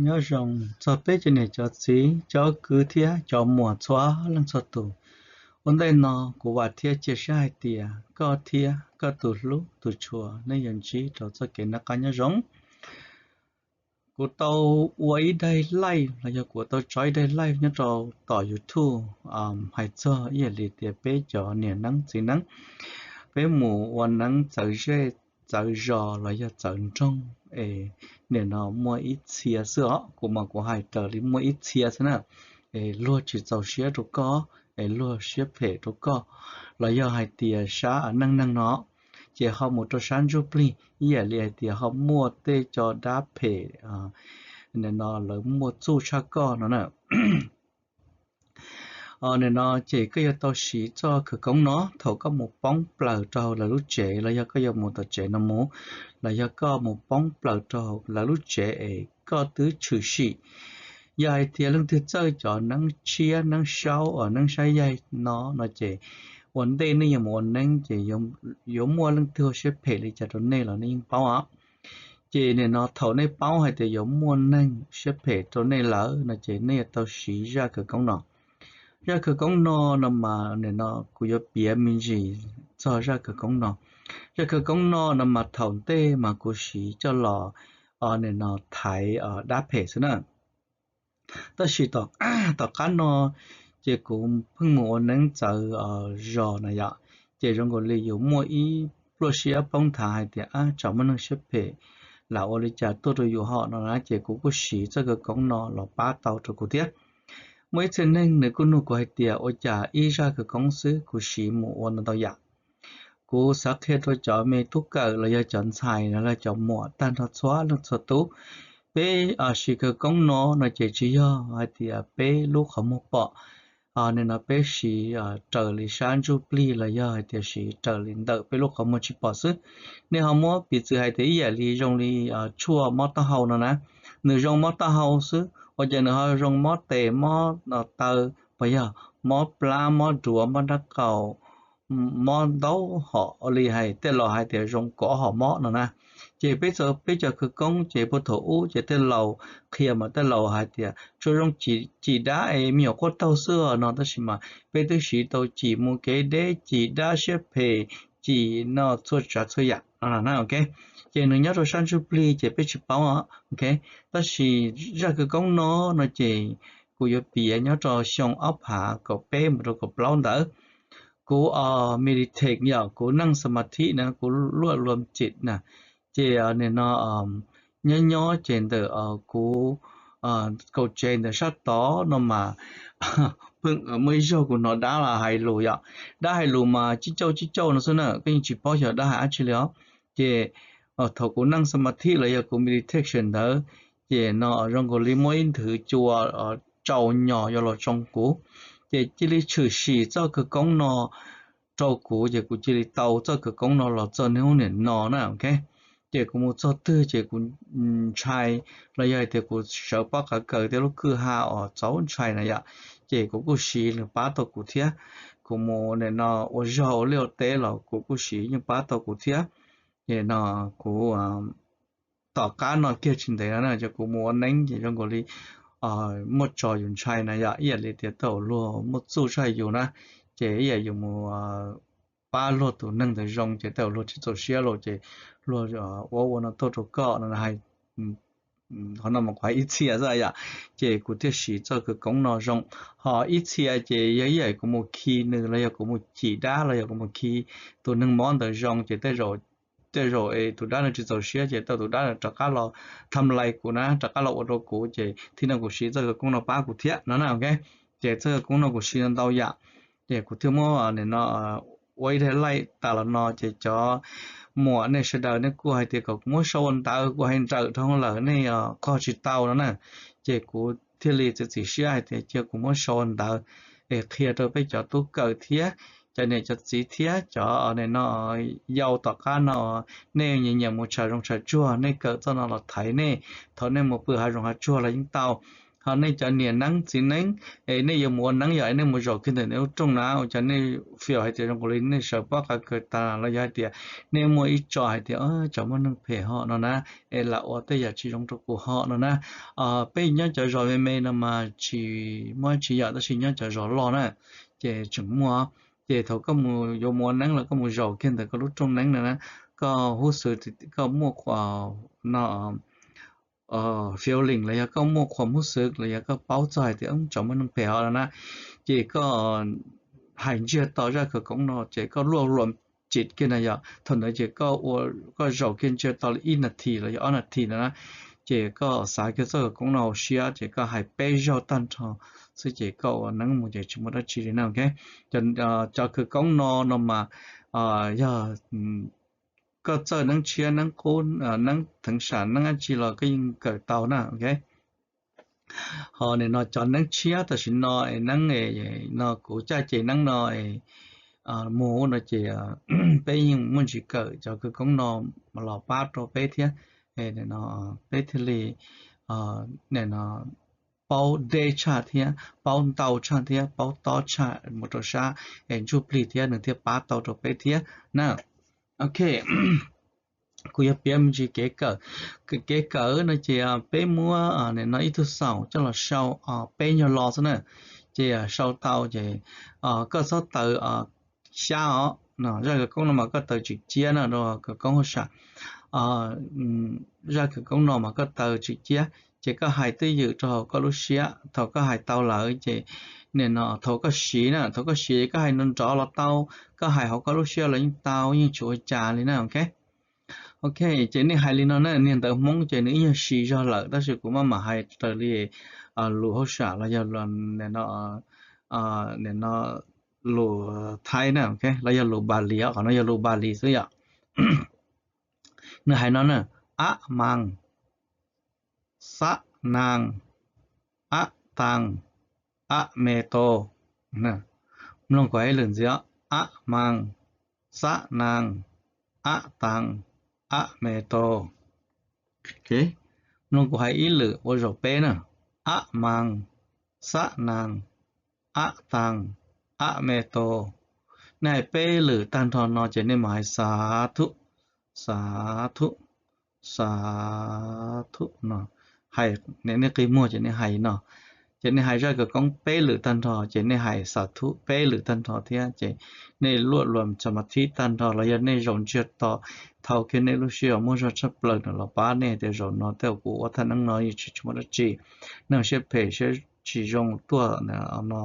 Nyob zoo txog peb cov niam cov txiv cov kwv thiab cov muam txhua leej txhua tus. Ua ntej no kuv vam thiab cia siab hais tias koj thiab koj tus hlub tus tshua nej yuav ntsib rau txoj kev noj qab nyob zoo. Kuv tau ua ib daim live los yog kuv tau tso ib daim live nyob rau tom YouTube hais txog ib yam li tias peb cov niam neeb txiv neeb, peb mus ua neeb txawv zej txawv zos los yog txawv nroog es nim no muaj ib txhia xwb os, kuv mas kuv hais raws li muaj ib txhia xwb na, es luag tsis txaus siab rau koj, es luag siab phem rau koj, los yog hais tias sab neej neeg no ces ho mus rau sab ntsuj plig ib yam li hais tias ho muaj tej cov dab phem, nim no lawv muaj txuj tshaj koj no na. Nim no ces koj yuav tau siv txoj khawv koob no thaum koj mus poob plaws rau hauv lawv lub tsev los yog koj yuav mus tom tsev no mus, los yog koj mus poob plaws rau hauv lawv lub tsev es koj twb tshwm sim. Yog hais tias leej twg txawj cov neeb tshiab neeb saub uas neeb saib yaig no no ces ua ntej nej yuav mus ua neeb ces yuav muaj leej twg siab phem li cas rau nej los nej yeej paub os. Ces nim no thaum nej paub hais tias yuav muaj neeg siab phem rau nej lawm no ces nej yuav tau siv zaj khawv koob no. Zaj khawv koob no no mas nim no kuv yuav piav me ntsis txog zaj khawv koob no. Zaj khawv koob no no mas thaum ntej mas kuv siv coj los nim no thaiv dab phem xwb na. Tab sis tom qab no ces kuv pheej mus ua neeb txawv zos na yom, ces zoo nkaus li yus muaj ib pluaj siab poob nthav hais tias ab tsam muaj neeg siab phem lam ua li cas tuaj rau yus hom no na, ces kuv kuj siv txoj khawv koob no los pab tau rau kuv thiab. Muaj ib txhia neeg nws kuj nug kuv hais tias ua cas ib zaj khawv koob xwb kuv siv mus ua ntau ntau yam. Kuv xav qhia rau cov me tub kawm los yog cov ntxhais los yog cov muam tag nrho txhua leej txhua tus, peb siv khawv koob no no ces tsis yog hais tias peb lub qhov muag pom. Nim no peb siv raws li sab ntsuj plig los yog hais tias siv raws li ntawm peb lub qhov muag tsis pom xwb. Nej ho muab piv txwv hais tias ib yam li zoo li tshuaj mob taub hau no na, nws zoo mob taub hau xwb ua cas nws ho zoo mob tes mob taw, puas yog mob plab mob duav mob nrab qaum, mob ntau hom li hais tej laus hais tias zoo kaum hom mob no na. Ces peb, peb cov khawv koob ces puag thaum ub ces tej laus qhia mas tej laus hais tias tsuas zoo cim dab es me nyuam quaj taug xwb no, tab sis mas peb twb siv tau cim mus kev deb, cim dab siab phem, cim no txhua tsav txhua yam no na. Ces nws nyob rau sab ntsuj plig ces peb tsis paub. Tab sis zaj khawv koob no no ces kuv yuav piav nyob rau xyoo ob phav kaum peb mus rau kaum plaub ntawd. Kuv meditate yom, kuv neej xamathib na, kuv luaj luam cim na, ces nim no nyob nyob ces ntawm kuv kaum tsev ntawm sab tod no mas pheej muaj ib zaug kuv hnov dab los hais lus yom. Dab hais lus mas cib cauj cib cauj no xwb na, koj yeej tsis paub xyov dab hais dab tsi li os. Ces thaum kuv neej xamathib los yog kuv meditation ntawd, ces no zoo nkaus li muaj ib nthwv cua tsaus nyos yuav los tsoo kuv, ces cia li tshwm sim txoj khawv koob no rau kuv, ces kuv cia li tau txoj khawv koob no los txog niaj hnub niam no na. Ces kuv mus txog twg ces kuv ntshai, los yog hais tias kuv sawv pob qav kaws tej lub kwj ha uas txaus ntshai na yom, ces kuv kuj siv nws pab tau kuv thiab. Kuv mus nim no ua zog ua liaj ua teb los kuv kuj siv yeej pab tau kuv thiab. Ces no kuv tom qab no kiag tsis ntev no na ces kuv mus ua neeb ces zoo nkaus li muaj tso yus ntshai na yom, ib yam li tias tej zaum luag muaj txuj tshaj yus na, ces ib yam yus mus pab luag tus neeg ntawd zoo ces tej zaum luag tsis txaus siab los ces luag ua ua no tuaj rau koj no hais. Qhov no mas kuv hais ib txhia xwb yom, ces kuv thiaj siv txoj khawv koob no zoo. Ho ib txhia ces yog ib yam kuv mus khi nws los yog kuv mus cim dab los yog kuv mus khi tus neeg mob ntawd zoo ces tej zaum es tus dab no tsis txaus siab ces tej zaum tus dab no rov qab los tham lais kuv na, rov qab los ua rau kuv, ces thib no kuv siv txoj khawv koob no pab kuv thiab no na. Ces txoj khawv koob no kuv siv ntau yam, ces kuv thiaj muab nim no ua ib daim live tas los no ces cov muam nej sawv daws nej kuj hais tias kom kuv muab sau ua ntawv, kuv hais nrawm dhau lawm nej qog tsis tau no na. Ces kuv thiaj li txiav txim siab hais tias cia kuv muab sau ua ntawv es qhia rau peb cov tub kawm thiab cov niam cov txiv thiab cov nim no yau tom qab no, nej nyiam nyiam mus tsham zoov tsham tsuag nej kawm txoj no los thaiv nej, thaum nej mus pw hav zoov hav tsuag los yeej tau. Ho nej cov niam neeb txiv neeb es nej yuav mus ua neeb yog es nej mus zaum kiag ntawm nej lub rooj na, ua cas nej feel hais tias zoo nkaus li nej sawv pob qa kawg tas los yog hais tias nej muaj ib tso hais tias tsam muaj neeg phem ho no na, es lam ua tej yam tsis zoo rau kuv ho no na. Peb nyob cov zos me me no mas tsis muaj tsis yam, tab sis nyob cov zos loj na ces tseem muaj. Ces thaum koj mus yuav mus ua neeb los koj mus zaum kiag ntawm koj lub rooj neeb no na, koj hub xwv koj muaj qhuas no feeling los yog koj muaj qhuas hub xwv los yog koj paub txog hais tias tsam muaj neeg phem ho no na, ces koj hais ntsiag to zaj khawv koob no ces koj luaj luam tsim kiag na yom. Thaum ntawd ces koj ua, koj zaum kiag ntsiag to li ib nas this los yog ob nas this no na, ces koj xav kiag txoj khawv koob no hauv siab ces koj hais peb zaug tag nrho xwb ces koj ua neeb mus ces tsis muaj dab tsi li na. Cov khawv koob no no mas yog koj txawj neeb tshiab neeb qub neeb theev sam neeb dab tsi los koj yeej kawm tau na. Ho nim no cov neeb tshiab tam sim no es neeb no kuv caj ces neeb no mus no ces peb yeej muaj ntsis kawm cov khawv koob no los pab rau peb thiab. Peb thiaj li paub deb tshaj thiab paub ntau tshaj thiab paub tob tshaj mus rau sab es ntsuj plig thiab nws thiaj pab tau rau peb thiab na. Ok, kuv yuav piav me ntsis kev kawm. Kev kawm no ces peb muab nim no ib tug xaum coj los sau peb nyuag lo xwb na. Ces sau tau ces koj txhob taws xyab os. Zaj khawv koob no mas koj taws tswm ciab na rau khawv koob hauj sam. Zaj khawv koob no mas koj taws tswm ciab ces koj hais twj ywm rau hauv koj lub siab. Thaum koj hais tau lawm ces nim no thaum koj siv na, thaum koj siv koj hais nrov nrov los tau, koj hais hauv koj lub siab los yeej tau, yeej tsis ua cas li na. Ok, ces nej hais li no na, niag ntawv Hmoob ces nws ib nyuag siv zog lawm tab sis kuv maj mam hais raws li lus hauj sam los yog nim no lus Thaib na, los yog lus Npalis, qhov no yog lus Npalis xwb yom. Nws hais no na: ab mas, xab nas, ab tas, ab me tos. Mloog kuv hais ib lwm ntxiv: ab mas, xab nas, ab tas, ab me tos. Mloog kuv hais ib lwm ua zaum peb na: ab mas, xab nas, ab tas, ab me tos. Nej hais peb lwm tag nrho no ces nej mam hais xav thuj, xav thuj, xav thuj no. Hais, nej qi muag ces nej hais no. Ces nej hais zaj khawv koob peb lwm tag nrho ces nej hais xav thuj peb lwm tag nrho thiab ces nej luaj luam xam ma thib tag nrho los yog nej zaum ntsiag to thau kiag nej lub siab uas muaj zog tshaj plaws no los pab nej tias zaum no tej uas kuv ua thaj neeb no yeej tsis muaj dab tsi, neeg siab phem siab tsis zoo tuaj no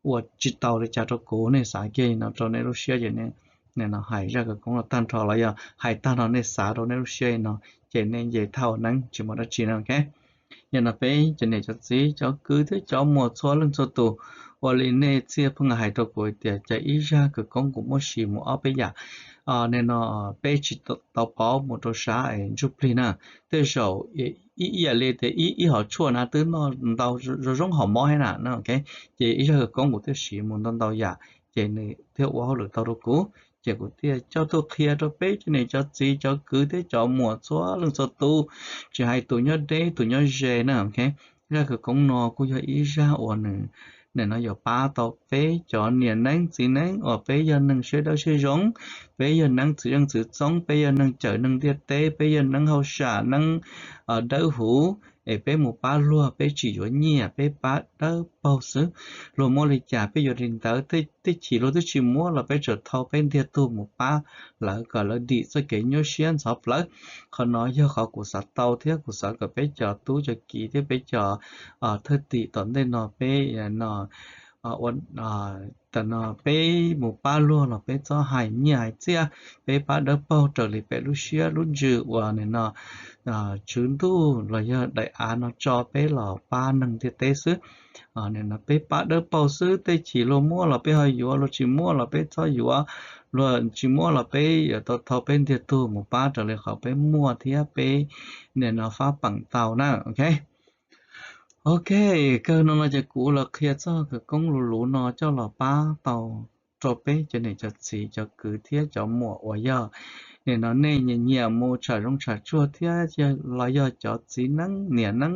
ua tsis tau li cas rau kuv. Nej xav kiag li no rau nej lub siab ces nej hais zaj khawv koob no tag nrho los yog hais tag nrho nej xav rau nej lub siab li no ces nej nce thaj ua neeb tsis muaj dab tsi no. Yog no peb cov niam cov txiv cov kwv thiab cov muam txhua leej txhua tus, ua li nej txhia pheej hais rau kuv tias cas ib zaj khawv koob kuv muab siv mus ob peb yam, nim no peb tsis tau paub mus rau sab es ntsuj plig na. Tej zaum ib yam li tias ib hom tshuaj na twb noj ntau zoo zoo hom mob thiab na. Ces ib zaj khawv koob kuv thiaj siv mus ntau ntau yam ces nws thiaj ua hauj lwm tau rau kuv. Ces kuv thiaj coj tuaj qhia rau peb cov niam cov txiv cov kwv thiab cov muam txhua leej txhua tus, tsis hais tus nyob deb tus nyob ze na. Zaj khawv koob no kuj yog ib zaj uas nws, nws no yuav pab tau peb cov niam neeb txiv neeb uas peb yog neeg siab dawb siab zoo, peb yog neeb txwv zeej txwv txoob, peb yog neeg cawm neeg ntiaj teb, peb yog neeb hauj sam neeb dawb huv, es peb mus pab luag peb tsis yuav nyiaj, peb pab dawb paug xwb. Luag muab li cas peb yuav li ntawd. Tej chim luag twb tsis muab los peb tseem thau peb ntiag tug mus pab lawv kom lawv dim txoj kev nyuaj siab ntxhov plawv. Qhov no yog qhov kuv xav tau thiab kuv xav kom peb cov tub cov kiv thiab peb cov thwj tim tom ntej no peb no, tam no peb mus pab luag los peb txhob hais nyiaj hais txiaj, peb pab dawb paug raws li peb lub siab lub ntsws uas nim no tswv ntuj los yog daim av no tso peb los pab neeg ntiaj teb xwb. Nim no peb pab dawb paug xwb, tej chim luag muab los peb ho yuav, luag tsis muab los peb txhob yuav, luag tsis muab los peb yuav tau thau peb ntiag tug mus pab raws li qhov peb muaj thiab peb nim no fab peem tau na. Ok, kawg no no ces kuv los qhia txoj khawv koob luv luv no coj los pab tau rau peb cov niam cov txiv cov kwv thiab cov muam uas yog nim no nej nyiam nyiam mus tsham zoov tsham tsuag thiab los yog cov txiv neeb niam neeb,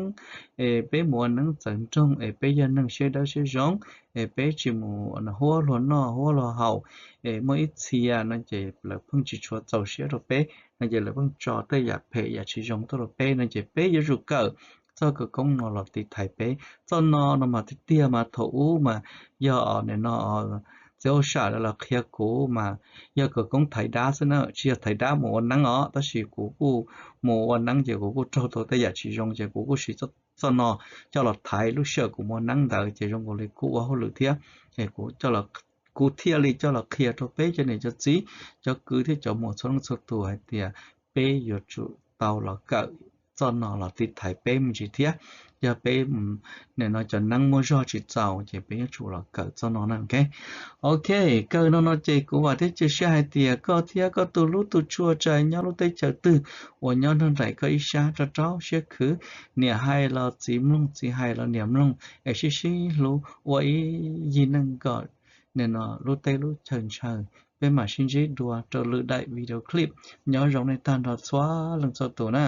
es peb mus ua neeb txawv nroog es peb yog neeg siab dawb siab zoo, es peb tsis mus huab luag noj huab luag haus, es muaj ib txhia no ces lawv pheej tsis tshua txaus siab rau peb no ces lawv pheej tso tej yam phem yam tsis zoo tuaj rau peb no ces peb yuav tsum kawm txoj khawv koob no los tiv thaiv peb. Txoj no no mas tiag tiag mas thaum ub mas yog nim no txiv hauj sam lawv los qhia kuv mas yog khawv koob thaiv dab xwb na, tsis yog thaiv dab mus ua neeb os, tab sis kuv kuj mus ua neeb ces kuv kuj raug tau tej yam tsis zoo ces kuv kuj siv txoj no coj los thaiv lub sij hawm kuv mus ua neeb ntawd ces zoo nkaus li kuv ua hauj lwm thiab, es kuv thiaj li coj los qhia rau peb cov niam cov txiv, cov kwv thiab cov muam txhua leej txhua tus hais tias peb yuav tsum tau los kawm txoj no los tiv thaiv peb me ntsis thiab. Yog peb nim no cov neeb muaj zog tsis txaus ces peb yuav tsum los kawm txoj no na. Ok, kawg no no ces kuv vam thiab cia siab hais tias koj thiab koj tus hlub tus tshua tseem nyob lub teb chaws twg uas nyob nrog nraim koj ib sab rau rau siab khwv, niam hais los txiv mloog, txiv hais los niam mloog es sib sib hlub ua ib yig neeg kom nim no lub teb lub chaw ntshaw. Peb mam sib ntsib dua rau lwm daim video clip. Nyob zoo nej tag nrho txhua leej txhua tus na.